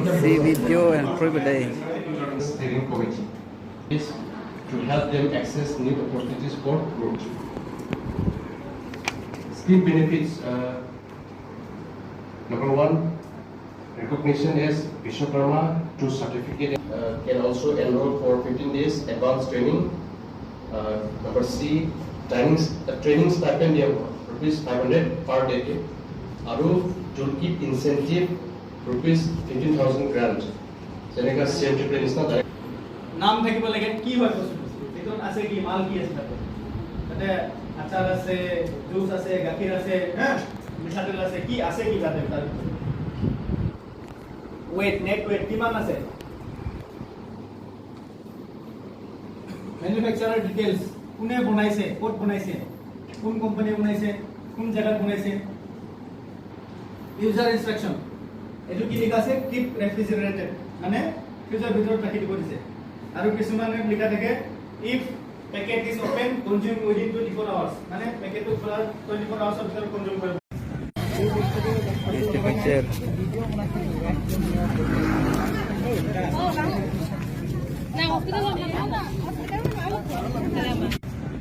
See video and privilege. Steering committee is to help them access new opportunities for growth. Scheme benefits, number one, recognition as Vishwakarma to certificate, can also enroll for 15 days advanced training. Number C, training stipend ₹500 per day আৰু toolkit incentive ₹15,000 grant. যেনেকা C M T নিচিনা direct নাম থাকিব লাগে, কি হয় বস্তুটো, ভিতৰত আছে কি মাল, কি আছে তাতে। তাতে আচাৰ আছে, জুচ আছে, গাখীৰ আছে, হা, মিঠাতেল আছে, কি আছে কি তাতে। তাৰ ভিতৰত ৱেট, নেট ৱেট কিমান আছে, মেনুফেকচাৰাৰ ডিটেইলছ, কোনে বনাইছে, ক'ত বনাইছে, কোন কোম্পানীয়ে বনাইছে, কোন জেগাত বনাইছে। ইউজাৰ ইনষ্ট্ৰাকশ্যন, এইটো কি লিখা আছে? কিপ ৰেফ্ৰিজাৰেটেড, মানে ফ্ৰিজৰ ভিতৰত ৰাখি দিব দিছে। আৰু কিছুমানে লিখা থাকে, "If packet is open, consume within 24 hours", মানে পেকেটটো খোলাৰ 24 আৱাৰ্ছৰ ভিতৰত কনজিউম কৰিব। Is the picture.